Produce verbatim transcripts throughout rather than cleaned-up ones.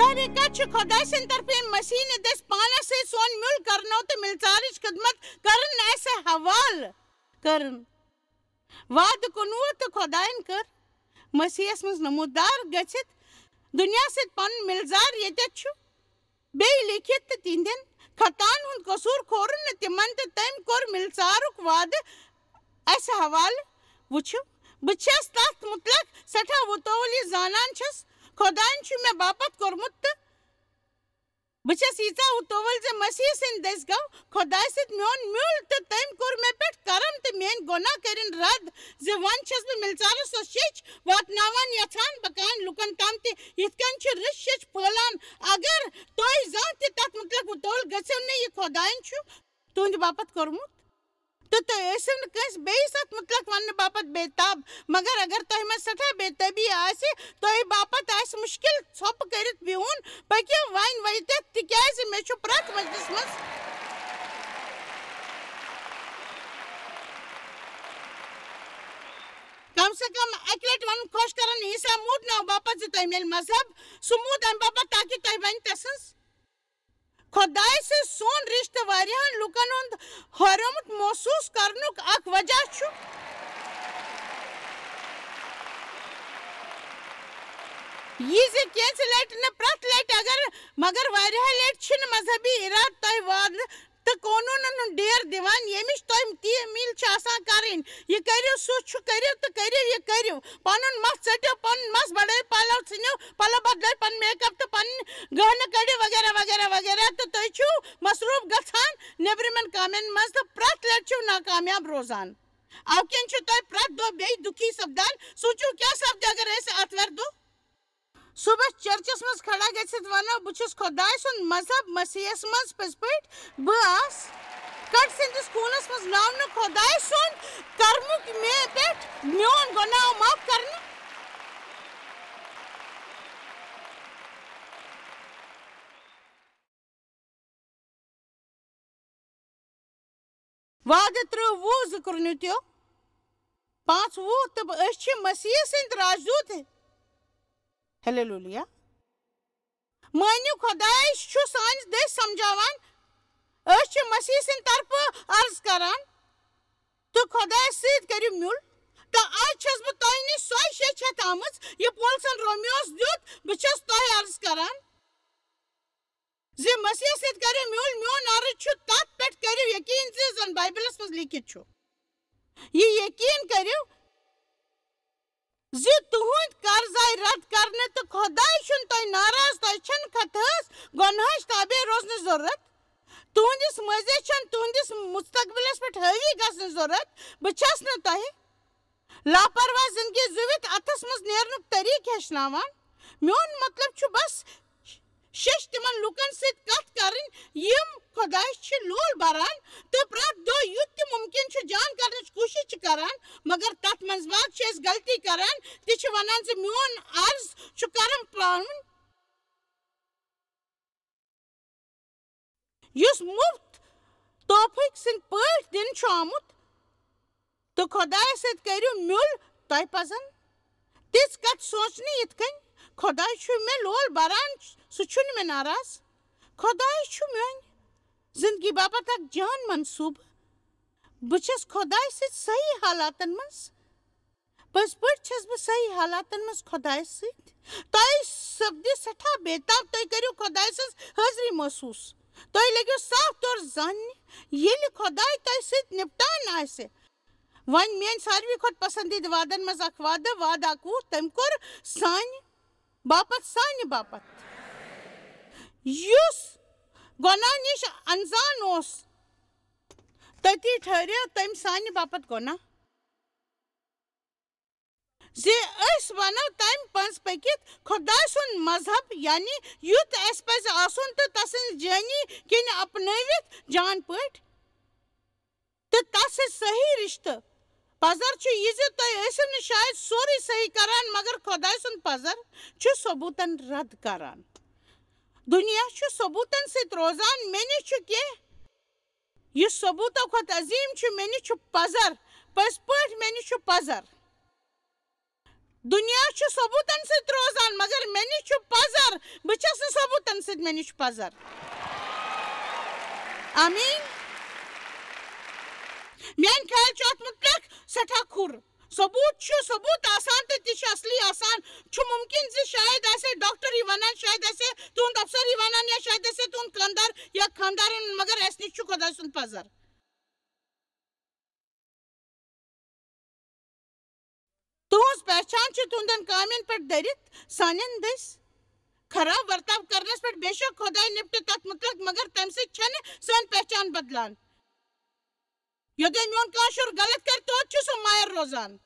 طریقہ چھُ خۄداے سٕنٛدِ طرفہٕ ییٚمہِ مسیح نہِ دٔسۍ پانس سۭتۍ سون میُل کرنو تہٕ مِلژارٕچ خدمت کرن اسہِ حوالہٕ کرن۔ وعدٕ کُنوُہ تہٕ خۄداین کٔر مسیحس منٛز نمودار گٔژھِتھ دُنیا سۭتۍ پنُن مِلژار ییٚتٮ۪تھ چھُ بیٚیہِ لیکھِتھ تہٕ تِہنٛدٮ۪ن خطاہن ہُنٛد قصوٗر کھورُن نہٕ تِمن تہٕ تٔمۍ کوٚر مِلژارُک وعدٕ اسہِ حوالہٕ۔ وٕچھِو، بہٕ چھَس تتھ مُتلق سٮ۪ٹھاہ وُتوُل یہِ زانان چھَس، خۄدایَن چھُ مےٚ باپتھ کوٚرمُت تہٕ بہٕ چھَس ییٖژاہ وُتوُل زِ مسیح سٕنٛدِ دٔسۍ گوٚو خۄدایہِ سۭتۍ میون میُل تہٕ تٔمۍ کوٚر مےٚ پٮ۪ٹھ کرم تہٕ میٲنۍ گۄناہ کٔرِن رد زِ وۄنۍ چھَس بہٕ مِلژارَس سۄ شیٚچھ واتناوان یژھان بکان لُکن تام تہِ یِتھ کٔنۍ چھِ رٕژ شیٚچھ پھٲلان۔ اگر تُہۍ زانٛہہ تہِ تتھ مُتلق وُتوُل گٔژھِو نہٕ، یہِ خۄدایَن چھُ تُہنٛدِ باپتھ کوٚرمُت۔ تہٕ تُہۍ ٲسِو نہٕ کٲنٛسہِ بیٚیِس اتھ مُتلق وننہٕ باپتھ بے تاب، مگر اگر تۄہہِ منٛز سٮ۪ٹھاہ بے تٲبی آسہِ، تۄہہِ باپتھ آسہِ مُشکِل ژھۄپہٕ کٔرِتھ بِہُن، پٔکِو وۄنۍ وۄنۍ تہِ، تِکیازِ مےٚ چھُ پرٛٮ۪تھ مجلس منٛز کم سے کم اکہِ لٹہِ ونُن خۄش کران، عیسیٰ موٗد ناو باپتھ زِ تۄہہِ میلہِ مذہب، سُہ موٗد امہِ باپتھ تاکہِ تۄہہِ بنہِ تسٕنٛز خۄداے سۭتۍ سون رشتہٕ واریاہن لوٗکن ہُنٛد ہٲریومُت محسوٗس کرنُک اکھ وجہ چھُ یہِ زِ کینٛژِ لٹہِ نہٕ پرٛٮ۪تھ لٹہِ اگر مگر واریاہ لٹہِ چھِنہٕ مذہبی ارادٕ تۄہہِ وعدٕ تہٕ قونوٗنن ہُنٛد ڈیر دِوان، ییٚمِچ تۄہہِ تعمیٖل چھِ آسان کرٕنۍ۔ یہِ کٔرِو، سُہ چھُ کٔرِو تہٕ کٔرِو، یہِ کٔرِو۔ پنُن مَس ژٔٹِو، پنُن مَس بڑٲیِو، پلو ژھٕنِو، پلو بدلٲیِو، پنُن میک اپ تہٕ پنٕنۍ گہنہٕ کٔڑِو وغیرہ وغیرہ وغیرہ تہٕ تُہۍ چھِو مصروٗف گژھان نیٚبرِمٮ۪ن کامٮ۪ن منٛز تہٕ پرٛٮ۪تھ لٹہِ چھِو ناکامیاب روزان۔ اَوٕ کِنۍ چھِو تُہۍ پرٛٮ۪تھ دۄہ بیٚیہِ دُکھی سپدان۔ سوٗنٛچِو کیٛاہ سپدِ اگر أسۍ آتھوارِ دۄہ صُبحس چرچس منٛز کھڑا گٔژھِتھ ونو، بہٕ چھُس خۄداے سُنٛد مذہب مسیحس منٛز پٔزۍ پٲٹھۍ۔ بہٕ آس کٹ سٕنٛدِس خوٗنس منٛز ناونہٕ خۄداے سُنٛد کرمُک مےٚ پٮ۪ٹھ میون گۄناہ معاف کرنہٕ۔ وعدٕ ترٕہ وُہ ذکر نیتیو پانٛژھ وُہ تہٕ أسۍ چھِ مسیح سٕنٛدۍ راجدوٗت۔ ہلیلویا۔ مٲنِو خۄداے چھُ سانہِ دٔسۍ سمجھاوان۔ أسۍ چھِ مسیح سٕنٛدِ طرفہٕ عرض کران تہٕ خۄدایس سۭتۍ کٔرِو میُل۔ تہٕ از چھَس بہٕ تۄہہِ نِش سۄے شیٚچھ ہٮ۪تھ آمٕژ، یہِ پولسن رومیوس دیُت۔ بہٕ چھَس تۄہہِ عرض کران زِ مسیح سۭتۍ کٔرِو میُل۔ میون عرض چھُ تتھ پٮ۪ٹھ کٔرِو یقین زِ زن بایبلس منٛز لیکھِتھ چھُ۔ یہِ یقین کٔرِو زِ تُہُنٛد قرض آیہِ رد کرنہٕ تہٕ خۄداے چھُنہٕ تۄہہِ ناراض، تۄہہِ چھَنہٕ خطہَس گۄناہٕچ تابع روزنٕچ ضروٗرت۔ تُہنٛدِس مٲضِیَس چھَنہٕ تُہنٛدِس مستقبلَس پٮ۪ٹھ حٲوی گژھنٕچ ضروٗرت۔ بہٕ چھَس نہٕ تۄہہِ لاپرواہ زندگی زُوِتھ اَتھَس منٛز نیرنُک طریٖقہٕ ہیٚچھناوان۔ میون مطلب چھُ بس شیٚچھ تِمن لوٗکن سۭتۍ کتھ کرٕنۍ، یِم خۄدایس چھِ لول بران تہٕ پرٛٮ۪تھ دۄہ یُتھ تہِ مُمکِن چھُ جان کرنٕچ کوٗشِش چھِ کران، مگر تتھ منٛز باگ چھِ أسۍ غلطی کران تہِ چھِ ونان زِ میون عرض چھُ کرم پاوُن، یُس مُفت تحفہٕ سٕنٛدۍ پٲٹھۍ دِنہٕ چھُ آمُت۔ تہٕ خۄدایَس سۭتۍ کٔرِو میُل تۄہہِ پَزَن تِژھ کَتھ سونٛچنہِ یِتھ کٔنۍ، "خۄداے چھُ مےٚ لول بَران، سُہ چھُنہٕ مےٚ ناراض۔ خۄداے چھُ میٛانہِ زِندگی باپَتھ اَکھ جان منصوٗبہٕ۔ بہٕ چھَس خۄدایہِ سۭتۍ صحیح حالاتَن منٛز۔ پٔزۍ پٲٹھۍ چھَس بہٕ صحیح حالاتَن منٛز خۄدایَس سۭتۍ۔ تۄہہِ سپدِ سٮ۪ٹھاہ بے تاب، تُہۍ کٔرِو خۄدایہِ سٕنٛز حٲضری محسوٗس۔ تُہۍ لٔگِو صاف طور زاننہِ، ییٚلہِ خۄداے تۄہہِ سۭتۍ نِپٹان آسہِ۔" وۄنۍ میٲنۍ ساروی کھۄتہٕ پسندیدٕ وعدن منٛز اکھ وعدٕ، وعدٕ اکوُہ، تٔمۍ کوٚر سانہِ باپتھ، سانہِ باپتھ، یُس گۄناہ نِش انزان اوس، تٔتی ٹھہریو تٔمۍ سانہِ باپتھ گۄناہ۔ زِ أسۍ ونو تمہِ پٔنٛزۍ پٔکِتھ خۄداے سُنٛد مذہب، یعنی یُتھ اسہِ پزِ آسُن تہٕ تسٕنٛز جٲنی کِنۍ اپنٲوِتھ جان پٲٹھۍ۔ تہٕ تس سۭتۍ صحیح رشتہٕ۔ پزر چھُ یہِ زِ تُہۍ ٲسِو نہٕ شاید سورُے صحیح کران، مگر خۄداے سُنٛد پزر چھُ ثبوٗتن رد کران۔ دُنیا چھُ ثبوٗتن سۭتۍ روزان، مےٚ نِش چھُ کینٛہہ۔ یہِ ثبوٗتو کھۄتہٕ عظیٖم چھُ، مےٚ نِش چھُ پزر۔ پٔزۍ پٲٹھۍ مےٚ نِش چھُ پزر۔ دُنیا چھُ ثبوٗتن سۭتۍ روزان، مگر مےٚ نِش چھُ پزر۔ بہٕ چھَس نہٕ ثبوٗتن سۭتۍ، مےٚ نِش چھُ پزر۔ آمیٖن۔ میٛانہِ خیال چھُ اَتھ مُتعلق سٮ۪ٹھاہ کھُر۔ ثبوٗت چھُ ثبوٗت آسان تہٕ تہِ چھُ اصلی آسان۔ چھُ مُمکِن زِ شاید آسہِ ہے ڈاکٹر یہِ وَنان، شاید آسہِ ہے تُہُنٛد افسر یہِ وَنان، یا شاید آسہِ ہے تُہُنٛد خانٛدار یا خانٛدارِنۍ، مگر اَسہِ نِش چھُ خۄداے سُنٛد پزر۔ تُہٕنٛز پہچان چھِ تُہٕنٛدٮ۪ن کامٮ۪ن پٮ۪ٹھ دٔرِتھ، سانٮ۪ن دٔسۍ خراب ورتاو کرنس پٮ۪ٹھ۔ بے شک خۄداے نِپٹہِ تتھ مُتعلق، مگر تمہِ سۭتۍ چھنہٕ سٲنۍ پہچان بدلان۔ یوٚتام میون کانٛہہ شُر غلط کرِ، توتہِ چھُ سُہ مایَر روزان۔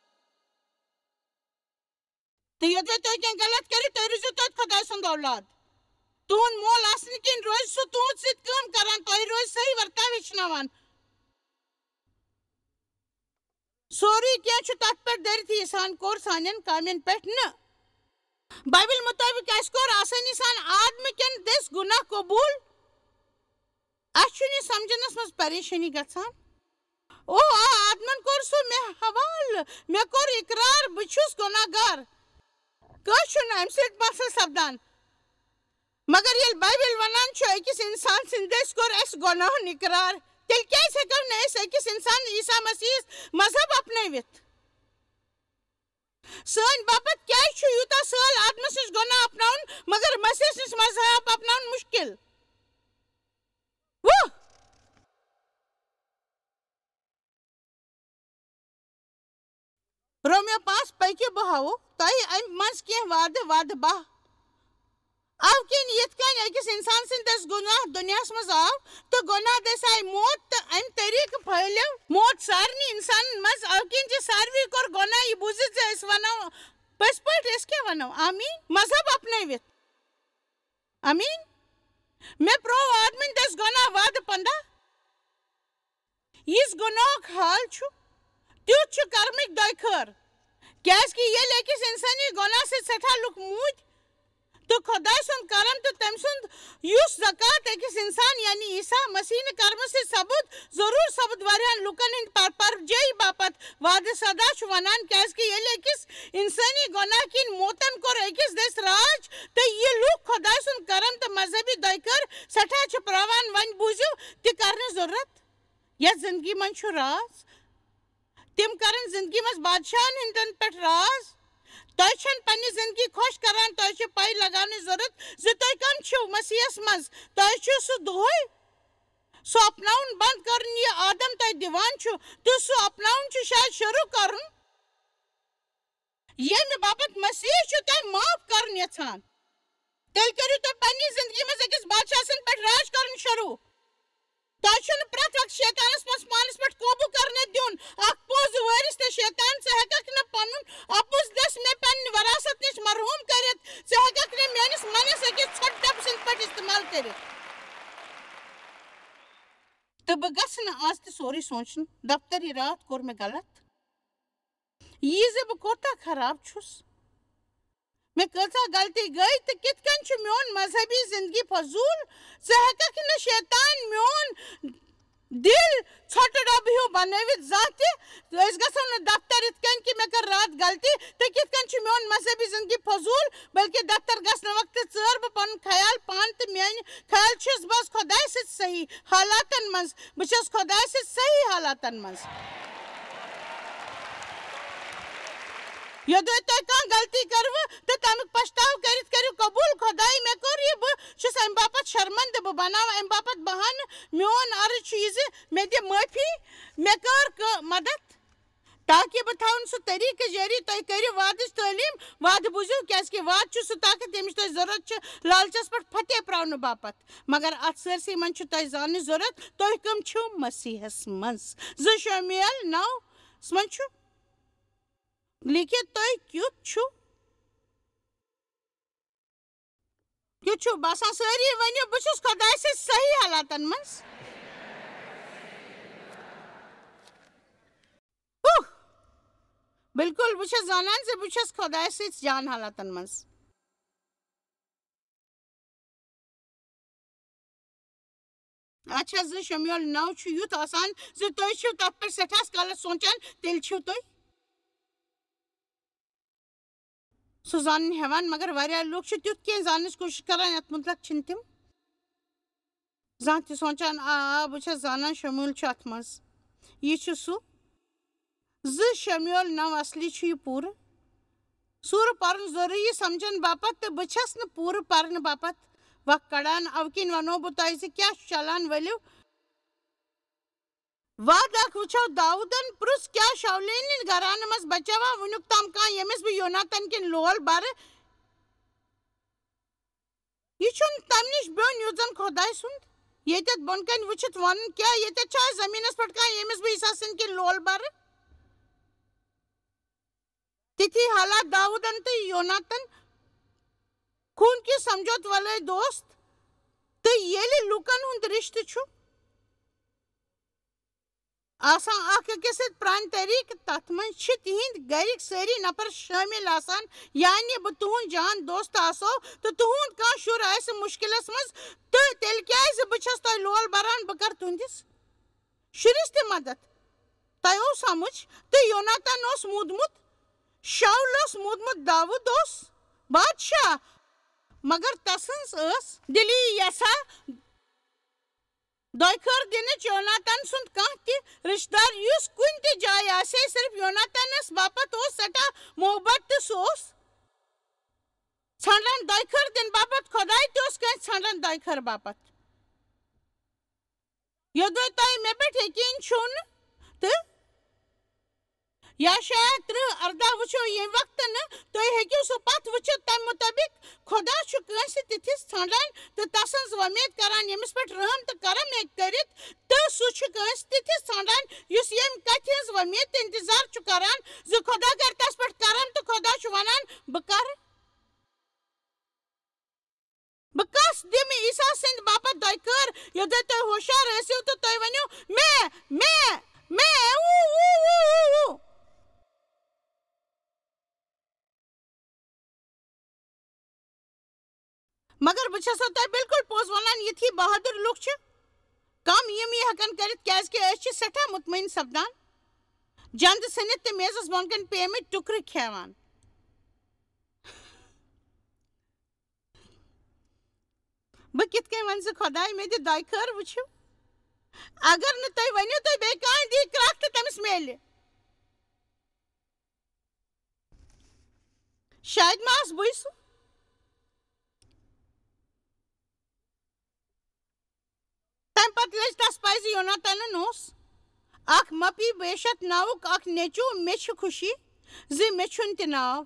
تہٕ یوٚتام تُہۍ کینٛہہ غلط کٔرِو، تُہۍ روٗزِو توتہِ خۄداے سُنٛد اولاد۔ تُہُنٛد مول آسنہٕ کِنۍ روزِ سُہ تُہُنٛد سۭتۍ کٲم کران، تۄہہِ روزِ صحیح ورتاو ہیٚچھناوان۔ سورُے کینٛہہ چھُ تتھ پٮ۪ٹھ دٔرِتھ، یہِ سان کوٚر سانٮ۪ن کامٮ۪ن پٮ۪ٹھ نہٕ۔ بایبل مُطٲبِق اَسہِ کوٚر آسٲنی سان آدمہٕ کٮ۪ن دٔسۍ گُناہ قبوٗل۔ اَسہِ چھُنہٕ یہِ سمجھنس منٛز پریشٲنی گژھان۔ او آ، آدمن کوٚر سُہ مےٚ حوالہٕ، مےٚ کوٚر اقرار، بہٕ چھُس گۄناہ گار۔ کٲنٛسہِ چھُنہٕ اَمہِ سۭتۍ مسلہٕ سپدان۔ مگر ییٚلہِ بایبل ونان چھُ، أکِس انسان سٕنٛدِ دٔسۍ کوٚر اَسہِ گۄناہُن اقرار، تیٚلہِ کیازِ ہٮ۪کو نہٕ أسۍ أکِس انسان عیسیٰ مسیحس مذہب اپنٲوِتھ؟ سٲنۍ باپتھ کیازِ چھُ یوٗتاہ سہل آدمس نِش گۄناہ اپناوُن، مگر مسیحس نِش مذہب اپناوُن مُشکل؟ وُہ۔ رومیو پانٛژھ پٔکِو، بہٕ ہاوو تۄہہِ اَمہِ منٛز کینٛہہ وعدٕ، وعدٕ باہ۔ اَوٕ کِنۍ یِتھ کٔنۍ أکِس اِنسان سٕنٛدِ دٔسۍ گۄناہ دُنیاہَس منٛز آو، تہٕ گۄناہ دٔسۍ آیہِ موت، تہٕ اَمہِ طریٖقہٕ پھٲلیو موت سارنٕے اِنسانَن منٛز۔ اَوٕ کِنۍ زِ ساروی کوٚر گۄناہ، یہِ بوٗزِتھ زِ أسۍ وَنو، پٔزۍ پٲٹھۍ أسۍ کیٛاہ وَنو؟ آمیٖن۔ مذہب اپنٲوِتھ۔ آمیٖن۔ مےٚ پرٛوو آدمٕنۍ دٔسۍ گۄناہ وعدٕ پنٛداہ۔ یُس گۄناہُک حال چھُ، تیُتھ چھُ کرمٕکۍ دۄیہِ خٲر۔ کیازِ کہِ ییٚلہِ أکِس اِنسٲنی گۄناہ سۭتۍ سٮ۪ٹھاہ لُکھ موٗدۍ، تہٕ خۄداے سُنٛد کرم تہٕ تٔمۍ سُنٛد یُس زکوٰۃ أکِس اِنسان یعنی عیسیٰ مسیح نہِ کرمہٕ سۭتۍ سپُد، ضروٗر سپُد واریاہن لُکن ہٕنٛدِ پر-، پرجٲیی باپتھ وعدٕ سدا چھُ ونان، کیازِ کہِ ییٚلہِ أکِس اِنسٲنی گۄناہ کِنۍ موتن کوٚر أکِس دٔسۍ راج، تہٕ یہِ لُکھ خۄداے سُنٛد کرم تہٕ مذہبی دۄیہِ خٲر سٮ۪ٹھاہ چھِ پراوان، وۄنۍ بوٗزِو تہِ کرنٕچ ضروٗرت۔ یَتھ زِندگی منٛز چھُ راز۔ تِم کرن زِندگی منٛز بادشاہن ہٕنٛدٮ۪ن پٮ۪ٹھ راز۔ تۄہہِ چھَنہٕ پننہِ زِندگی خۄش کران، تۄہہِ چھِ پَے لگاونٕچ ضروٗرت زِ تُہۍ کم چھِو مسیحس منٛز۔ تۄہہِ چھُ سُہ دۄہے سُہ اپناوُن بنٛد کرُن، یہِ آدم تۄہہِ دِوان چھُ، تہٕ سُہ اپناوُن چھُ شاید شروٗع کرُن، ییٚمہِ باپتھ مسیح چھُ تۄہہِ معاف کرُن یژھان۔ تیٚلہِ کٔرِو تُہۍ پننہِ زندگی منٛز أکِس بادشاہ سٕنٛدِ پٮ۪ٹھ راج کرُن شروٗع۔ تۄہہِ چھُنہٕ پرٛٮ۪تھ وقتہٕ شیطانس منٛز پانس پٮ۪ٹھ قوبوٗ کرنہٕ دیُن۔ اکھ پوٚز وٲرِث تہٕ شیطان، ژٕ ہٮ۪ککھ نہٕ پنُن اَپُز دٔسۍ مےٚ پننہِ وراثت نِش محروم کٔرِتھ۔ ژٕ ہٮ۪ککھ نہٕ میٲنِس منس أکِس ژھۄٹہٕ ڈبہٕ سٕنٛدِ پٲٹھۍ استعمال کٔرِتھ۔ تہٕ بہٕ گژھٕ نہٕ آز تہِ سورُے سونٛچُن، دفتری راتھ کوٚر مےٚ غلط۔ یہِ زِ بہٕ کوٗتاہ خراب چھُس، مےٚ کۭژاہ غلطی گٔے تہٕ کِتھ کٔنۍ چھُ میون مذہبی زندگی فضوٗل۔ ژٕ ہٮ۪ککھ نہٕ شیطان میون دِل ژھۄٹہٕ ڈبہٕ ہیوٗ بنٲوِتھ زانٛہہ تہِ۔ أسۍ گژھو نہٕ دفتر یِتھ کٔنۍ کہِ مےٚ کٔر راتھ غلطی، تہٕ کِتھ کٔنۍ چھُ میون مذہبی زندگی فضوٗل، بلکہِ دفتر گژھنہٕ وقتہٕ ژٲر بہٕ پنُن خیال پانہٕ تہٕ میٲنۍ خیال چھُس بہٕ آز خۄداے سۭتۍ صحیح حالاتن منٛز۔ بہٕ چھَس خۄداے سۭتۍ صحیح حالاتن منٛز۔ یوٚدوے تۄہہِ کانٛہہ غلطی کٔروٕ تہٕ تَمیُک پچھتاو کٔرِتھ کٔرِو قبوٗل، خۄداے، مےٚ کوٚر یہِ، بہٕ چھُس اَمہِ باپتھ شرمندٕ، بہٕ بناوٕ اَمہِ باپتھ بہانہٕ۔ میون عرض چھُ یہِ زِ مےٚ دِ معٲفی، مےٚ کٔر کٲ-، مدد، تاکہِ بہٕ تھاوَن سُہ طریٖقہٕ جٲری۔ تُہۍ کٔرِو وعدٕچ تعلیٖم، وعدٕ بوٗزِو، کیٛازِکہِ وعدٕ چھُ سُہ طاقت، ییٚمِچ تۄہہِ ضروٗرت چھِ لالچَس پٮ۪ٹھ فتح پراونہٕ باپتھ۔ مگر اَتھ سٲرسٕے منٛز چھُ تۄہہِ زاننٕچ ضروٗرت، تُہۍ کٕم چھِو مسیحس منٛز۔ زٕ شموئیل نَوَس منٛز چھُ لیکھِتھ، تُہۍ کیُتھ چھِو؟ کیُتھ چھِو باسان؟ سٲری ؤنِو، بہٕ چھُس خۄداے سۭتۍ صحیح حالاتن منٛز۔ اُہ! بِلکُل، بہٕ چھَس زانان زِ بہٕ چھَس خۄداے سۭتۍ جان حالاتن منٛز۔ اچھا، زٕ شموئیل نَو چھُ یُتھ آسان زِ تُہۍ چھِو تَتھ پٮ۪ٹھ سٮ۪ٹھاہ کالَس سونٛچان، تیٚلہِ چھِو تُہۍ۔ سُہ زانُن ہٮ۪وان، مگر واریاہ لُکھ چھِ تیُتھ کینٛہہ زاننٕچ کوٗشِش کران، یَتھ مُتلق چھِنہٕ تِم زانٛہہ تہِ سونٛچان۔ آ، آ، بہٕ چھَس زانان شموٗل چھُ اَتھ منٛز۔ یہِ چھُ سُہ زِ شموٗل نَو اصلی چھُ یہِ پوٗرٕ سورٕ پَرُن ضروٗری سمجھن باپتھ، تہٕ بہٕ چھَس نہٕ پوٗرٕ پَرنہٕ باپتھ وق کڑان۔ اَوٕ کِنۍ وَنو بہٕ تۄہہِ زِ کیٛاہ چھُ چلان۔ ؤلِو واد اکھ وٕچھو۔ داوٗدن پرُژھ، "کیٛاہ شاولینہِ گرانہٕ منٛز بچاوا وُنیُک تام کانٛہہ، ییٚمِس بہٕ یوناتان کِنۍ لول برٕ؟ یہِ چھُنہٕ تَمہِ نِش بیوٚن یُتھ زَن خۄداے سُنٛد۔ ییٚتٮ۪تھ بۄن کَنہِ وٕچھِتھ وَنُن، کیٛاہ ییٚتٮ۪تھ چھا زٔمیٖنَس پٮ۪ٹھ کانٛہہ، ییٚمِس بہٕ عیسیٰ سٕنٛدۍ کِنۍ لول برٕ؟" تِتھی حالات داوٗدن تہٕ یوناتن خوٗن کہِ سمجھوتہٕ ولٲے دوست۔ تہٕ ییٚلہِ لوٗکن ہُنٛد رِشتہٕ چھُ آسان اکھ أکِس سۭتۍ پرٛانہِ طریٖقہٕ، تَتھ منٛز چھِ تِہنٛدۍ گَرِکۍ سٲری نفر شٲمِل آسان، یعنی بہٕ تُہُنٛد جان دوست آسو تہٕ تُہُنٛد کانٛہہ شُر آسہِ مُشکِلس منٛز، تہٕ تیٚلہِ کیٛازِ بہٕ چھَس تۄہہِ لول بَران، بہٕ کَرٕ تُہنٛدِس شُرِس تہِ مدد۔ تۄہہِ اوس سمجھ؟ تہٕ یوناتان اوس موٗدمُت، شاول اوس موٗدمُت، داوٗد اوس بادشاہ، مگر تسٕنٛز ٲس دِلی یژھان دۄیہِ خٲر دِنٕچ۔ یوناتان سُنٛد کانٛہہ تہِ رِشتہٕ دار یُس کُنہِ تہِ جایہِ آسہِ ہے، صرف یوناتانس باپتھ اوس سٮ۪ٹھاہ محبت، تہٕ سُہ اوس ژھانٛڈان دۄیہِ خٲر دِنہٕ باپتھ، خۄداے تہِ اوس کٲنٛسہِ ژھانٛڈان دۄیہِ خٲر باپتھ۔ یوٚدوے تۄہہِ مےٚ پٮ۪ٹھ یقیٖن چھُو نہٕ، تہٕ یشعیاہ ترٕٛہ اَرداہ وٕچھو، ییٚمہِ وقتہٕ نہٕ تُہۍ ہیٚکِو سُہ پتھ وٕچھِتھ، تَمہِ مُطٲبِق خۄدا چھُ کٲنٛسہِ تِتھِس ژھانٛڈان تہٕ تسٕنٛز وۄمید کران، ییٚمِس پٮ۪ٹھ رحم تہٕ کرم ہیٚکہِ کٔرِتھ، تہٕ سُہ چھُ کٲنٛسہِ تِتھِس ژھانٛڈان، یُس ییٚمہِ کتھِ ہٕنٛز وۄمید تہٕ انتظار چھُ کران زِ خۄدا کرِ تس پٮ۪ٹھ کرم، تہٕ خۄدا چھُ ونان، "بہٕ کرٕ۔" بہٕ کس دِمہٕ عیسیٰ سٕنٛدِ باپتھ دۄیہِ خٲر؟ یوٚدوے تُہۍ ہوشیار ٲسِو تہٕ تُہۍ ؤنِو، "مےٚ، مےٚ، مےٚ، اوٗ، اوٗ۔" مگر بہٕ چھَسو تۄہہِ بالکل پوٚز وَنان، یِتھی بہادُر لُکھ چھِ کم یِم یہِ ہٮ۪کَن کٔرِتھ، کیٛازِکہِ أسۍ چھِ سٮ۪ٹھاہ مطمئن سپدان جنٛد ژھٕنِتھ تہٕ میزَس بۄن کَنہِ پیمٕتۍ ٹُکرٕ کھٮ۪وان۔ بہٕ کِتھ کٔنۍ وَنہٕ زِ خۄداے مےٚ دِ دۄیہِ خٲر وٕچھِو؟ اگر نہٕ تُہۍ ؤنِو، تُہۍ بیٚیہِ کانٛہہ دی کرٛکھ تہٕ تٔمِس میلہِ۔ شاید ما آس بٕے سُہ۔ تَمہِ پتہٕ لٔج تَس پَے زِ یوناتانَن اوس اکھ مپی بیشت ناوُک اکھ نیٚچوٗ۔ مےٚ چھِ خوشی زِ مےٚ چھُنہٕ تہِ ناو۔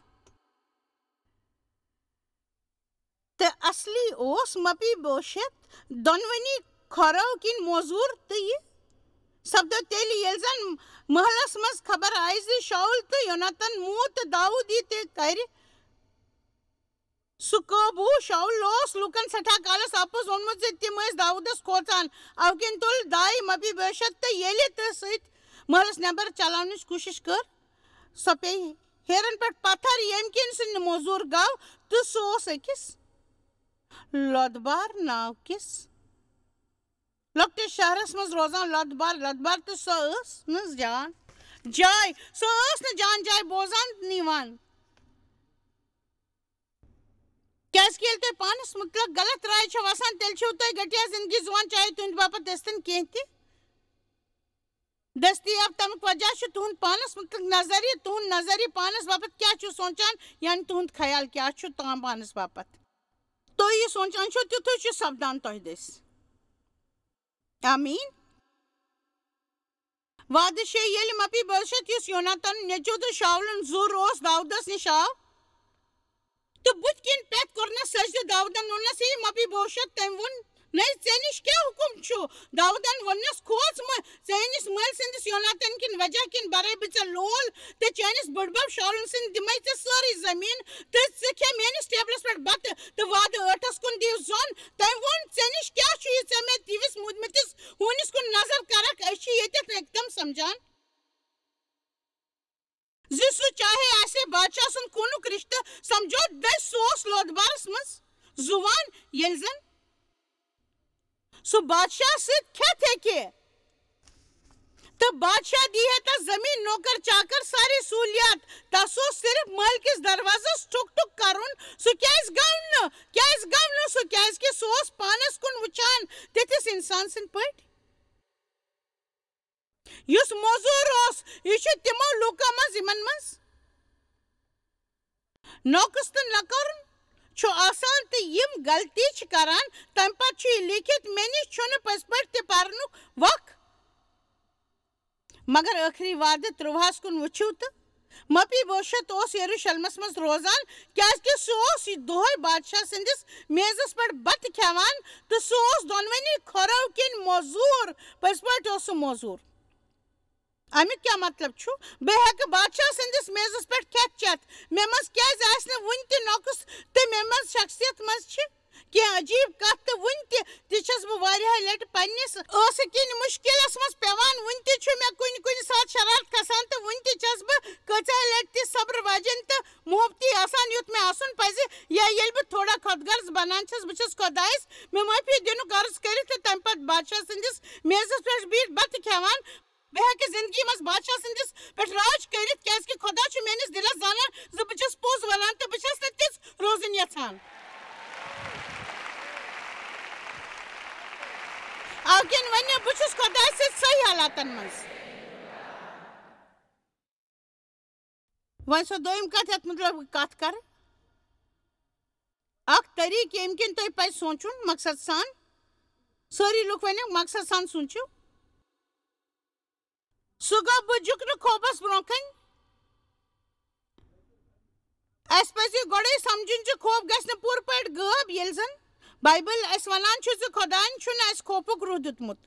تہٕ اصلی اوس مپی بوشت دۄنوٕنی کھۄرو کِنۍ موزوٗر، تہٕ یہِ سپدو تیٚلہِ، ییٚلہِ زن محلس منٛز خبر آیہِ زِ شاول تہٕ یوناتان موٗد تہٕ داوٗد یی تہِ کرِ سُہ قوبوٗ۔ شاول اوس لوٗکن سٮ۪ٹھاہ کالس اپُز ووٚنمُت زِ تِم ٲسۍ داوٗدس کھوژان۔ اَوٕ کِنۍ تُل دایہِ مپی بوشت، تہٕ ییٚلہِ تہٕ سۭتۍ محلس نٮ۪بر چلاونٕچ کوٗشش کٔر، سۄ پیٚیہِ ہیرن پٮ۪ٹھ پتھر، ییٚمہِ کِنۍ سُہ موزوٗر گوٚو، تہٕ سُہ اوس أکِس لۄدبار ناو کِس لۄکٹِس شہرس منٛز روزان۔ لۄدبار، لۄدبار، تہٕ سۄ ٲس نہٕ جان جاے، سۄ ٲس نہٕ جان جاے بوزان نِوان۔ کیٛازِکہِ ییٚلہِ تۄہہِ پانس مُتعلق غلط راے چھےٚ وسان، تیٚلہِ چھِو تُہۍ گٹیا زندگی زُوان، چاہے تُہنٛدِ باپتھ ٲسۍتن کینٛہہ تہِ دٔستیاب۔ تَمیُک وجہ چھُ تُہُنٛد پانَس مُتعلِق نظریہِ، تُہُنٛد نظریہِ پانَس باپتھ کیٛاہ چھُ سونٛچان، یعنی تُہُنٛد خیال کیٛاہ چھُ تام پانَس باپتھ۔ تُہۍ یہِ سونٛچان چھِو، تیُتھُے چھُ سپدان تۄہہِ دٔسۍ۔ آمیٖن۔ وعدٕ شے، ییٚلہِ مپی بوشت، یُس یوناتان نیٚچوٗ تہٕ شاولُن زُر اوس، داوٗدَس نِش آو، تہٕ بُتھِ کِنۍ پٮ۪تھ کوٚرنَس سجدٕ۔ داوٗدَن ووٚننَس، "ہے مپی بوشت۔" تٔمۍ ووٚن، "نَے، ژےٚ نِش کیٛاہ حُکُم چھُ؟" داوٗدَن ووٚننَس، "کھوژ مہٕ، ژےٚ أنِس مٲلۍ سٕنٛدِس یوناتان کِنۍ وجہ کِنۍ بَرَے بہٕ ژےٚ لول، تہٕ چٲنِس بٕڈبَب شاولہٕ سٕنٛدِ دِمَے ژےٚ سٲرٕے زٔمیٖن، تہٕ ژٕ کھےٚ میٛٲنِس ٹیبلَس پٮ۪ٹھ بَتہٕ، تہٕ وعدٕ ٲٹھَس کُن دِیِو زوٚن۔" تٔمۍ ووٚن، "ژےٚ نِش کیٛاہ چھُ یہِ ژےٚ مےٚ تِوِس موٗدمٕتِس ہوٗنِس کُن نظر کَرَکھ؟ أسۍ چھِ ییٚتٮ۪تھ نہٕ تِم سَمجھان زِ سُہ چاہے آسہِ بادشاہ سُنٛد خوٗنُک رِشتہٕ سمجھوتہٕ دٔسۍ، سُہ اوس لودبارس منٛز زُوان، ییٚلہِ زن سُہ بادشاہ سۭتۍ کھٮ۪تھ ہیٚکہِ۔ تہٕ بادشاہ دی ہے تس زمین، نوکر چاکر، سارے سہولیات۔ تس اوس صرف مٲلکِس دروازس ٹھُک ٹھُک کرُن۔ سُہ کیازِ گوٚو نہٕ؟ کیازِ گوٚو نہٕ سُہ؟ کیازِ کہِ سُہ اوس پانس کُن وٕچھان تِتھِس انسان سٕنٛدۍ پٲٹھۍ۔ یُس موزوٗر اوس، یہِ چھُ تِمو لوٗکو منٛز یِمن منٛز نوقص تہٕ لکرُن چھُ آسان، تہٕ یِم غلطی چھِ کران، تَمہِ پتہٕ چھُ یہِ لیٖکھِتھ، مےٚ نِش چھُنہٕ پٔزۍ پٲٹھۍ تہِ پرنُک وق۔ مگر ٲخری وعدٕ ترٛوہَس کُن وٕچھِو تہٕ، مپی بوشت اوس یروشلمس منٛز روزان، کیازِ کہِ سُہ اوس یہِ دۄہے بادشاہ سٕنٛدِس میزس پٮ۪ٹھ بتہٕ کھٮ۪وان، تہٕ سُہ اوس دۄنوٕنی کھۄرو کِنۍ موزوٗر۔ پٔزۍ پٲٹھۍ اوس سُہ موزوٗر۔ اَمیُک کیٛاہ مطلب چھُ؟ بہٕ ہٮ۪کہٕ بادشاہ سٕنٛدِس میزَس پٮ۪ٹھ کھٮ۪تھ چٮ۪تھ۔ مےٚ منٛز کیٛازِ آسہِ نہٕ وُنہِ تہِ نۄقُص تہٕ مےٚ منٛز شخصیت منٛز چھِ کینٛہہ عجیٖب کَتھ، تہٕ وُنہِ تہِ، تہِ چھَس بہٕ واریاہہِ لَٹہِ پنٛنِس ٲسہٕ کِنۍ مُشکِلَس منٛز پٮ۪وان۔ وُنہِ تہِ چھُ مےٚ کُنہِ کُنہِ ساتہٕ شرارت کھسان، تہٕ وُنہِ تہِ چھَس بہٕ کۭژاہ لَٹہِ تہِ صبر واجٮ۪ن تہٕ محبتی آسان، یُتھ مےٚ آسُن پَزِ۔ یا ییٚلہِ بہٕ تھوڑا خۄد غرض بَنان چھَس، بہٕ چھَس خۄدایَس مےٚ معٲفی دِنُک عرض کٔرِتھ تہٕ تَمہِ پَتہٕ بادشاہ سٕنٛدِس میزَس پٮ۪ٹھ بِہِتھ بَتہٕ کھٮ۪وان۔ بہٕ ہٮ۪کہٕ زِندگی منٛز بادشاہ سٕنٛدِس پٮ۪ٹھ راج کٔرِتھ، کیٛازِکہِ خۄدا چھُ میٛٲنِس دِلَس زانان زِ بہٕ چھَس پوٚز وَنان تہٕ بہٕ چھَس نہٕ تِژھ روزٕنۍ یَژھان۔ اَوٕ کِنۍ وَنہِ بہٕ چھُس خۄدایہِ سۭتۍ صحیح حالاتَن منٛز۔ وۄنۍ سۄ دوٚیِم کَتھ، یَتھ مُتعلِق بہٕ کَتھ کَرٕ، اَکھ طریٖقہٕ ییٚمہِ کِنۍ تۄہہِ پَزِ سونٛچُن مقصد سان، سٲری لُکھ وَنن مقصد سان سونٛچِو۔ سُہ گوٚو بہٕ جُکہٕ نہٕ خوفس برونٛہہ کنہِ۔ اسہِ پزِ یہِ گۄڈے سمجھُن زِ خوف گژھِ نہٕ پوٗرٕ پٲٹھۍ غٲب، ییٚلہِ زن بایبل اسہِ ونان چھُ زِ خۄداین چھُنہٕ اسہِ خوفُک روح دیُتمُت۔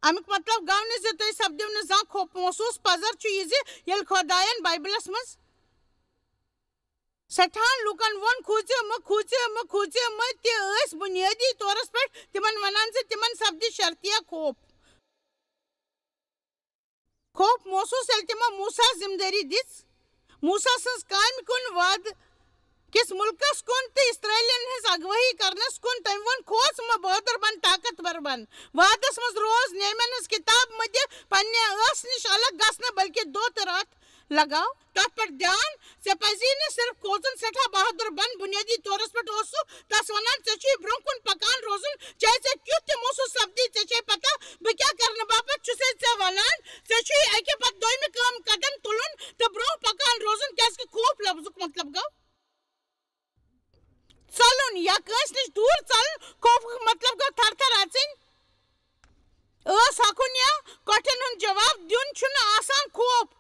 امیُک مطلب گوٚو نہٕ زِ تُہۍ سپدِو نہٕ زانٛہہ خوف محسوس۔ پزر چھُ یہِ زِ ییٚلہِ خۄداین بایبلس منٛز سٮ۪ٹھاہن لوٗکن ووٚن، "کھوٗژِو مہٕ، کھوٗژِو مہٕ، کھوٗژِو مہٕ"، تہِ ٲسۍ بُنیٲدی طورس پٮ۪ٹھ تِمن ونان زِ تِمن سپدِ شرطیہ خوف۔ خوف محسوس ییٚلہِ تِمو موسیٰ ذمہٕ دٲری دِژ، موسیٰ سٕنٛز کامہِ کُن، وعدٕ کِس مُلکس کُن تہٕ اسرائیلن ہٕنٛز اگوٲہی کرنس کُن۔ تٔمۍ ووٚن، "کھوژ مہٕ، بہادر بن، طاقتور بن۔" وعدس منٛز روز نیمن ہٕنٛز کتاب مہٕ دِ پننہِ ٲس نِش الگ گژھنہٕ، بلکہِ دۄہ تہٕ راتھ لگاو تتھ پٮ۪ٹھ دھیان۔ ژےٚ پزی نہٕ صرف کھوژُن، سٮ۪ٹھاہ بہادر بن۔ بنیٲدی طورس پٮ۪ٹھ اوس سُہ تس ونان، "ژےٚ چھُے برونٛہہ کُن پکان روزُن، چاہے ژےٚ کیُتھ تہِ محسوس سپدی، ژےٚ چھے پتہ بہٕ کیٛاہ کرنہٕ باپتھ چھُسے ژےٚ ونان۔ ژےٚ چھُے اکہِ پتہٕ دوٚیمہِ گٲم قدم تُلُن تہٕ برونٛہہ پکان روزُن، کیٛازِ کہِ خوف لفظُک مطلب گوٚو ژلُن یا کٲنٛسہِ نِش دوٗر ژلُن، خوفُک مطلب گوٚو تھر تھر اژٕنۍ، ٲس ہۄکھُن یا کۄٹھٮ۪ن ہُنٛد جواب دیُن چھُنہٕ آسان خوف۔"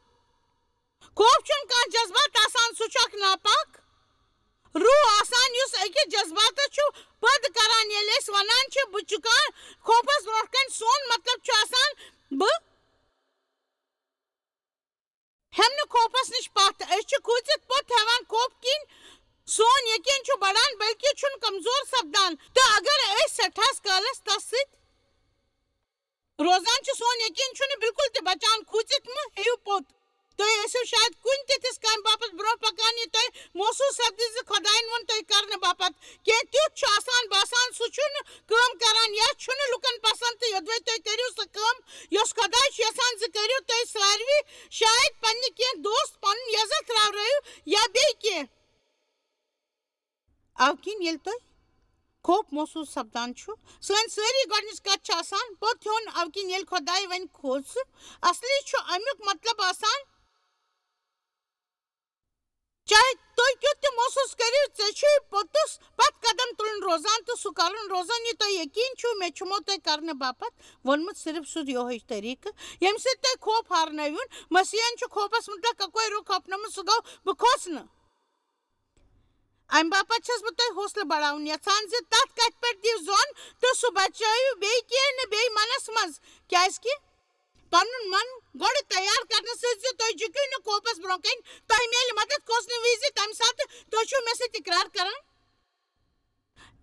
خوف چھُنہٕ کانٛہہ جذبات آسان، سُہ چھُ اکھ ناپاک روح آسان، یُس أکِس جذباتس چھُ پٲدٕ کران۔ ییٚلہِ أسۍ وَنان چھِ، "بہٕ چھُ کانٛہہ خوفس برونٛٹھ کنہِ"، سون مطلب چھُ آسان، بہٕ ہٮ۪مہٕ نہٕ خوفس نِش پتھ۔ أسۍ چھِ کھوٗژِتھ پوٚت ہٮ۪وان، خوف کِنۍ سون یقین چھُ بڑان، بلکہِ چھُنہٕ کمزور سپدان۔ تہٕ اگر أسۍ سٮ۪ٹھاہس کالس تس سۭتۍ روزان چھِ، سون یقین چھُنہٕ بالکل تہِ بچان۔ کھوٗژِتھ مہٕ ہیٚیِو پوٚت۔ تُہۍ ٲسِو شاید کُنہِ تہِ تِژھ کامہِ باپتھ برونٛہہ پکان، یہِ تۄہہِ محسوس سپدِ زِ خۄدایَن ووٚن تۄہہِ کرنہٕ باپتھ۔ کینٛہہ تیُتھ چھُ آسان باسان، سُہ چھُنہٕ کٲم کران یا چھُنہٕ لُکن پسند، تہٕ یوٚدوَے تُہۍ کٔرِو سۄ کٲم، یۄس خۄداے چھُ یژھان زِ کٔرِو، تُہۍ ساروی شاید پننہِ کینٛہہ دوست، پنُن عزت ترٛاونٲیِو یا بیٚیہِ کینٛہہ۔ اَوٕ کِنۍ ییٚلہِ تۄہہِ خوف محسوس سپدان چھُ، سٲنۍ سٲری گۄڈٕنِچ کتھ چھِ آسان، پوٚت ہیوٚن۔ اَوٕ کِنۍ ییٚلہِ خۄداے وَنہِ کھوژ، اصلی چھُ اَمیُک مطلب آسان، چاہے تُہۍ کیُتھ تہِ محسوس کٔرِو، ژےٚ چھُے پوٚتُس پتھ قدم تُلُن روزان تہٕ سُہ کرُن روزان، یہِ تۄہہِ یقین چھُو، مےٚ چھُمو تۄہہِ کرنہٕ باپتھ ووٚنمُت صرف سُہ یِہوٚے طریٖقہٕ، ییٚمہِ سۭتۍ تۄہہِ خوف ہارنٲوِن۔ مسیحن چھُ خوفس مُتعلق اکوے رُخ اپنومُت، سُہ گوٚو، "بہٕ کھوژ نہٕ۔" امہِ باپتھ چھَس بہٕ تۄہہِ حوصلہٕ بڑاوُن یژھان زِ تتھ کتھِ پٮ۪ٹھ دِیِو زون تہٕ سُہ بچٲیِو بیٚیہِ کینٛہہ نہٕ بیٚیہِ منس منٛز، کیازِ کہِ پنُن من گۄڈٕ تیار کرنہٕ سۭتۍ زِ تُہۍ جُکِو نہٕ خوفس برونٛہہ کنہِ۔ تۄہہِ میلہِ مدد کھوژنہٕ وِزِ، تمہِ ساتہٕ تُہۍ چھِو مےٚ سۭتۍ اقرار کران۔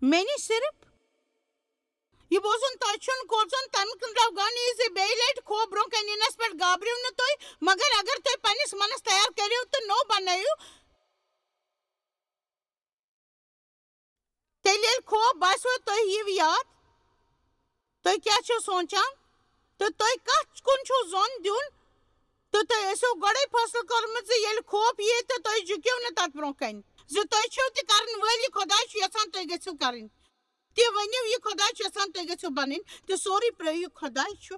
مےٚ نِش صرف یہِ بوزُن، تۄہہِ چھُنہٕ کھوژُن، تَمہِ کِنۍ درٛاو گۄڈٕ یہِ زِ بیٚیہِ لَٹہِ خوف برٛونٛہہ کَنہِ یِنَس پٮ۪ٹھ گابرِو نہٕ تُہۍ، مگر اگر تُہۍ پنٛنِس مَنَس تیار کٔرِو تہٕ نوٚو بنٲیِو، تیٚلہِ ییٚلہِ خوف باسیو، تُہۍ یِیِو یاد، تُہۍ کیٛاہ چھِو سونٛچان؟ تہٕ تۄہہِ کَتھ کُن چھُو زوٚن دیُن؟ تہٕ تۄہہِ ٲسِو گۄڈَے فٲصلہٕ کوٚرمُت زِ ییٚلہِ خوف یِیہِ تہٕ تُہۍ جُکِو نہٕ تَتھ برٛونٛہہ کَنہِ، زِ تۄہہِ چھِو تہِ کَرَن وٲلۍ، یہِ خۄداے چھُ یَژھان تُہۍ گٔژھِو کَرٕنۍ۔ تہِ ؤنِو، یہِ خۄداے چھُ یَژھان تُہۍ گٔژھِو بَنٕنۍ، تہٕ سورُے پرٛٲیِو، خۄداے چھُ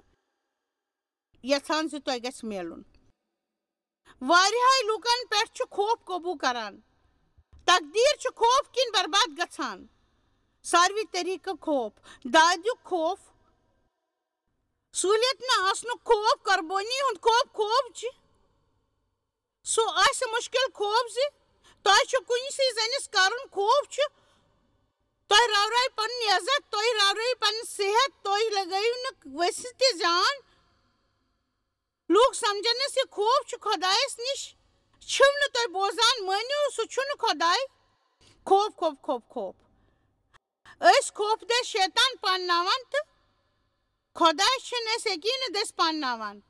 یَژھان زِ تۄہہِ گژھِ میلُن۔ واریاہے لوٗکَن پٮ۪ٹھ چھُ خوف قوبوٗ کران۔ تقدیٖر چھُ خوف کِنۍ برباد گژھان۔ ساروی طریٖقہٕ خوف، دادیُک خوف، سہوٗلیت نہٕ آسنُک خوف، قربٲنی ہُنٛد خوف، خوف چھِ۔ سُہ آسہِ مُشکِل خوف زِ تۄہہِ چھُ کُنہِ سٕے زٔنِس کرُن، خوف چھُ تۄہہِ راورایہِ پنٕنۍ عزت، تۄہہِ راورایہِ پنٕنۍ صحت، تۄہہِ لگٲیِو نہٕ ؤسِتھ تہِ جان۔ لوٗکھ سمجھن نہٕ زِ خوف چھُ خۄدایَس نِش، چھِو نہٕ تُہۍ بوزان، مٲنِو سُہ چھُنہٕ خۄداے۔ خوف، خوف، خوف، خوف۔ أسۍ خوف دٔسۍ شیطان پانناوان تہٕ خۄداے چھِنہٕ أسۍ یقیٖنہٕ دٔسۍ پانناوان۔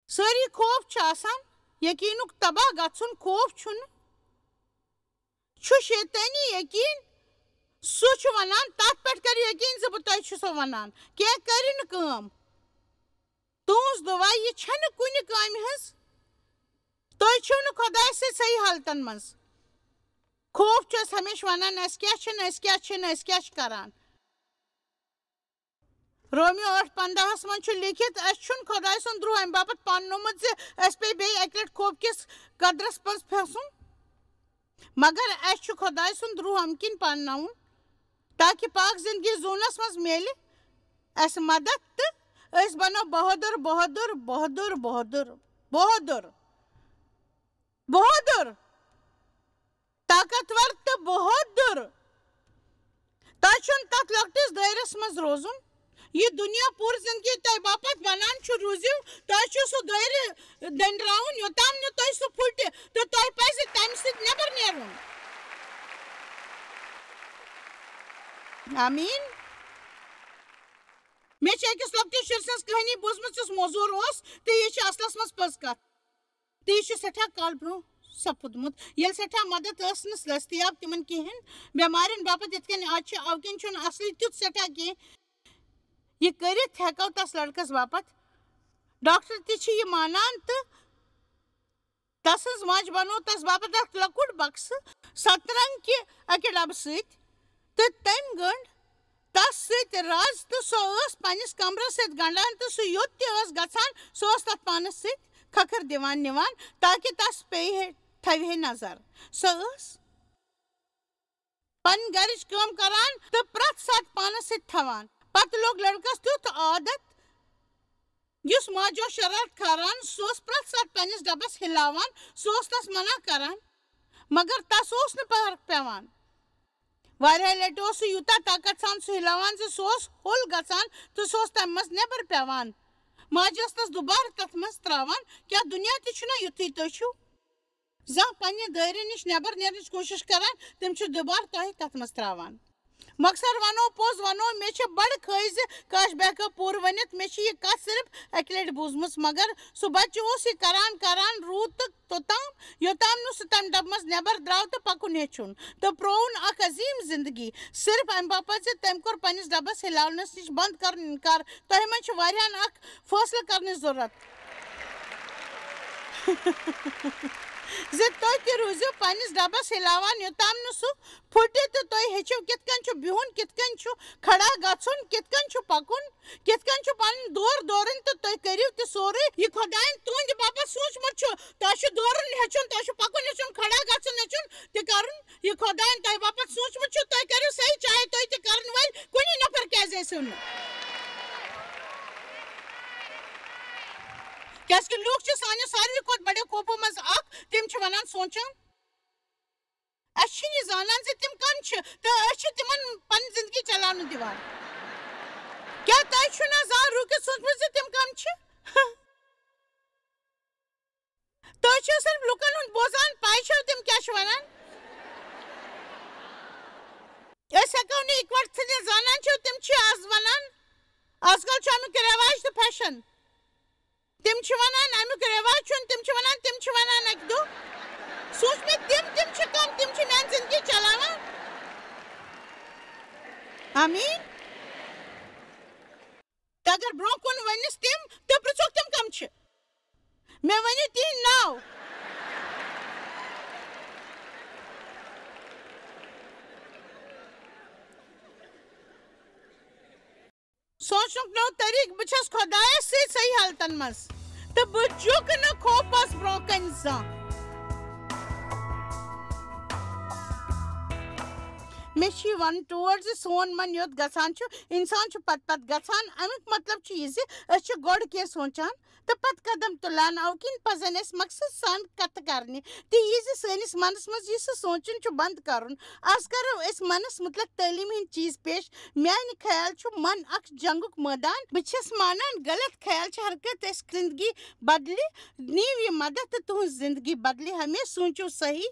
سٲری خوف چھِ آسان، یقیٖنُک تباہ گژھُن خوف چھُنہٕ۔ چھُ شیطٲنی یقیٖن، سُہ چھُ وَنان، تَتھ پٮ۪ٹھ کٔرِو یقیٖن زِ بہٕ تۄہہِ چھُسو وَنان، کینٛہہ کٔرِو نہٕ کٲم۔ تُہٕنٛز دُعا، یہِ چھَنہٕ کُنہِ کامہِ ہٕنٛز۔ تُہۍ چھِو نہٕ خۄدایَس سۭتۍ صحیح حالتَن منٛز۔ خوف چھُ اَسہِ ہمیشہِ وَنان، اَسہِ کیٛاہ چھِنہٕ، أسۍ کیٛاہ چھِنہٕ، أسۍ کیٛاہ چھِ کَران۔ رومیو ٲٹھ پنٛداہَس منٛز چھُ لیٖکھِتھ، اَسہِ چھُنہٕ خۄداے سُنٛد روح اَمہِ باپتھ پاننومُت زِ اَسہِ پیٚیہِ بیٚیہِ اَکہِ لَٹہِ خوف کِس قدرَس منٛز پھسُن، مگر اَسہِ چھُ خۄداے سُنٛد روح اَمہِ کِنۍ پانناوُن، تاکہِ پاک زِندگی زوٗنَس منٛز میلہِ اَسہِ مدد تہٕ أسۍ بنو بہادُر، بہادُر، بہادُر، بہادُر، بہادُر، بہادُر۔ طاقتور تہٕ بہادُر۔ تۄہہِ چھُنہٕ تَتھ لۄکٹِس دٲیرَس منٛز روزُن۔ یہِ دُنیا پوٗرٕ زِندگی تۄہہِ باپتھ بَنان چھُ، روٗزِو۔ تۄہہِ چھُ سُہ دٲیرٕ دٔنٛڈراوُن، یوٚتام نہٕ تۄہہِ سُہ پھُٹہِ تہٕ تۄہہِ پَزِ تَمہِ سۭتۍ نٮ۪بر نیرُن۔ آمیٖن۔ مےٚ چھِ أکِس لۄکٹِس شُرۍ سٕنٛز کہانی بوٗزمٕژ، یُس موزوٗر اوس، تہٕ یہِ چھِ اَصلَس منٛز پٔز کَتھ۔ تہٕ یہِ چھُ سٮ۪ٹھاہ کال برٛونٛہہ سپُدمُت، ییٚلہِ سٮ۪ٹھاہ مدد ٲس نہٕ دٔستیاب تِمن کِہیٖنۍ۔ بٮ۪مارٮ۪ن باپتھ یِتھ کٔنۍ آز چھِ، اَوٕ کِنۍ چھُنہٕ اَصلی تیُتھ سٮ۪ٹھاہ کینٛہہ۔ یہِ کٔرِتھ ہٮ۪کو تَس لڑکس باپتھ۔ ڈاکٹر تہِ چھِ یہِ مانان تہٕ تَسٕنٛز ماجہِ بنوو تَس باپتھ اکھ لۄکُٹ بکسہٕ سترنگ کہِ اَکہِ ڈبہٕ سۭتۍ۔ تہٕ تٔمۍ گٔنٛڈ تَس سۭتۍ رَز تہٕ سۄ ٲس پنٛنِس کمرَس سۭتۍ گنٛڈان تہٕ سُہ یوٚت تہِ ٲس گژھان، سُہ اوس تَتھ پانَس سۭتۍ کھکھٕر دِوان نِوان تاکہِ تَس پیٚیہِ ہے، تھاوِ ہے نظر۔ سۄ ٲس پنٕنۍ گَرِچ کٲم کران تہٕ پرٛٮ۪تھ ساتہٕ پانَس سۭتۍ تھاوان۔ پتہٕ لوٚگ لڑکَس تیُتھ عادت، یُس ماجہِ اوس شرارت کھاران، سُہ اوس پرٛٮ۪تھ ساتہٕ پنٛنِس ڈبَس ہِلاوان، سُہ اوس تَس منع کران، مگر تَس اوس نہٕ فرق پٮ۪وان۔ واریاہ لٹہِ اوس سُہ یوٗتاہ طاقت سان سُہ ہِلاوان زِ سُہ اوس ہوٚل گژھان تہٕ سُہ اوس تَمہِ منٛز نٮ۪بر پٮ۪وان۔ ماجہِ ٲس تَس دُبارٕ تَتھ منٛز ترٛاوان۔ کیٛاہ دُنیا تہِ چھُنہ یُتھُے؟ تُہۍ چھِو زانٛہہ پننہِ دٲیرٕ نِش نٮ۪بر نیرنٕچ کوٗشِش کران، تِم چھِ دُبارٕ تۄہہِ تَتھ منٛز ترٛاوان۔ مۄخصر وَنو، پوٚز وَنو، مےٚ چھِ بڑٕ خٲہِش زِ کاش بہٕ ہٮ۪کہٕ ہا پوٗرٕ ؤنِتھ۔ مےٚ چھِ یہِ کَتھ صرف اَکہِ لَٹہِ بوٗزمٕژ، مگر سُہ بَچہٕ اوس یہِ کران، کران روٗد تہٕ توٚتام، یوٚتام نہٕ سُہ تَمہِ ڈَبہٕ منٛز نٮ۪بر درٛاو تہٕ پَکُن ہیٚچھُن تہٕ پرٛووُن اکھ عظیٖم زِندگی، صرف اَمہِ باپتھ زِ تٔمۍ کوٚر پنٛنِس ڈَبَس ہِلاونَس نِش بنٛد کرُن اِنکار۔ تۄہہِ منٛز چھِ واریاہَن اکھ فٲصلہٕ کرنٕچ ضروٗرت۔ زِ تُہۍ تہِ روٗزِو پننِس ڈبس ہِلاوان، یوٚتام نہٕ سُہ پھُٹہِ تہٕ تُہۍ ہیٚچھِو کِتھ کٔنۍ چھُ بِہُن، کِتھ کٔنۍ چھُ کھڑا گژھُن، کِتھ کٔنۍ چھُ پکُن، کِتھ کٔنۍ چھُ پنُن دور دورُن، تہٕ تُہۍ کٔرِو تہِ سورُے۔ یہِ خۄدایَن تُہنٛدِ باپتھ سوٗنٛچمُت چھُ، تۄہہِ چھُ دورُن ہیٚچھُن، تۄہہِ چھُ پکُن ہیٚچھُن، کھڑا گژھُن ہیٚچھُن تہِ کرُن۔ یہِ خۄدایَن تۄہہِ باپتھ سوٗنٛچمُت چھُ، تُہۍ کٔرِو صحیح، چاہے تُہۍ تہِ کرن وٲلۍ کُنی نفر کیازِ ٲسِو نہٕ۔ کیازِ کہِ لوٗکھ چھِ سانہِ ساروی کھۄتہٕ بڑِ خوفو منٛز اکھ، تِم چھِ ونان، سونٛچان، أسۍ چھِنہٕ یہِ زانان زِ تِم کم چھِ، تہٕ أسۍ چھِ تِمن پنٕنۍ زندگی چلاونہٕ دِوان۔ کیٛاہ تۄہہِ چھُو نہ زانٛہہ رُکِتھ سوٗنٛچمُت زِ تِم کم چھِ؟ تُہۍ چھِو صرف لُکن ہُنٛد بوزان، پَے چھَو تِم کیٛاہ چھِ وَنان؟ أسۍ ہٮ۪کو نہٕ اِکوَٹہٕ تھٲوِتھ، زانان چھِو تِم چھِ آز وَنان، آز کل چھُ اَمیُک رٮ۪واج تہٕ فیشن۔ تِم چھِ وَنان اَمیُک رٮ۪واج چھُنہٕ، تِم چھِ وَنان، تِم چھِ وَنان اَکہِ دۄہ۔ سوٗنٛچ مےٚ، تِم، تِم چھِ کَم، تِم چھِ میٛانہِ زِندگی چلاوان۔ آمیٖن۔ تہٕ اگر برونٛہہ کُن ؤنِس تِم تہٕ پرٛژھوکھ تِم کم چھِ۔ مےٚ ؤنِو تِہنٛدۍ ناو۔ سونٛچنُک نوٚو طریٖقہٕ، بہٕ چھَس خۄدایَس سۭتۍ صحیح حالتن منٛز، تہٕ بہٕ جُکہٕ نہٕ خوفس برٛونٛہہ کنہِ زانٛہہ۔ مےٚ چھُ یہِ وَنُن ٹوٹھ زِ سون من یوٚت گژھان چھُ، اِنسان چھُ پتہٕ پتہٕ گژھان۔ اَمیُک مطلب چھُ یہِ زِ أسۍ چھِ گۄڈٕ کینٛہہ سونٛچان، تہٕ پتہٕ قدم تُلان۔ اَوٕ کِنۍ پزن اَسہِ مقصد سان کتھٕ کرنہِ، تہٕ یہِ زِ سٲنِس منس منٛز یہِ سُہ سونٛچُن چھُ بنٛد کرُن۔ از کرو أسۍ منس مُتعلق تعلیٖم ہٕنٛدۍ چیٖز پیش۔ میانہِ خیال چھُ من اکھ جنگُک مٲدان۔ بہٕ چھَس مانان، غلط خیال چھِ ہرکٲنٛسہِ زندگی بدلہِ۔ نِیِو یہِ مدد تہٕ تُہٕنٛز زندگی بدلہِ ہمیشہٕ۔ سوٗنٛچِو صحیح۔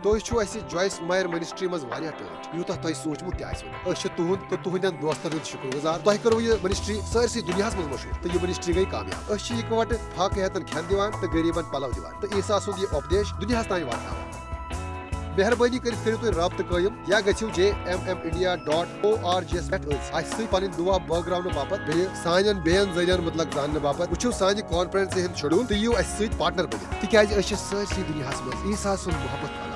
تُہۍ چھِو اَسہِ جویس مایر منسٹری منٛز واریاہ ٹٲٹھۍ، یوٗتاہ تۄہہِ سوٗنٛچمُت تہِ آسِوٕ نہٕ۔ أسۍ چھِ تُہُنٛد تہٕ تُہٕنٛدٮ۪ن دوستن ہُنٛد شُکر گُزار۔ تۄہہِ کٔروٕ یہِ منسٹری سٲرسٕے دُنیاہَس منٛز مشہوٗر تہٕ یہِ منسٹری گٔے کامیاب۔ أسۍ چھِ اِکہٕ وٹہٕ فاقہٕ ہیتن کھٮ۪ن دِوان تہٕ غریٖبن پلو دِوان تہٕ عیسیٰ سُنٛد یہِ اُپدیش دُنیاہَس تام واتناوان۔ مہربٲنی کٔرِتھ کٔرِو تُہۍ رابطہٕ قٲیِم یا گٔژھِو J M M India dot O R G یَس پٮ۪ٹھ أتھۍ اَسہِ سۭتۍ پنٕنۍ دُعا بٲگراونہٕ باپتھ، بیٚیہِ سانٮ۪ن بیٚین ذٔریعن مُتعلق زاننہٕ باپتھ۔ وٕچھِو سانہِ کانفرنس ہُنٛد شیڈول تہٕ یِیِو اَسہِ سۭتۍ پارٹنر بٔنِتھ، تِکیازِ أسۍ چھِ سٲرسٕے دُنیاہَس منٛز عیسیٰ سُنٛد محبت کران۔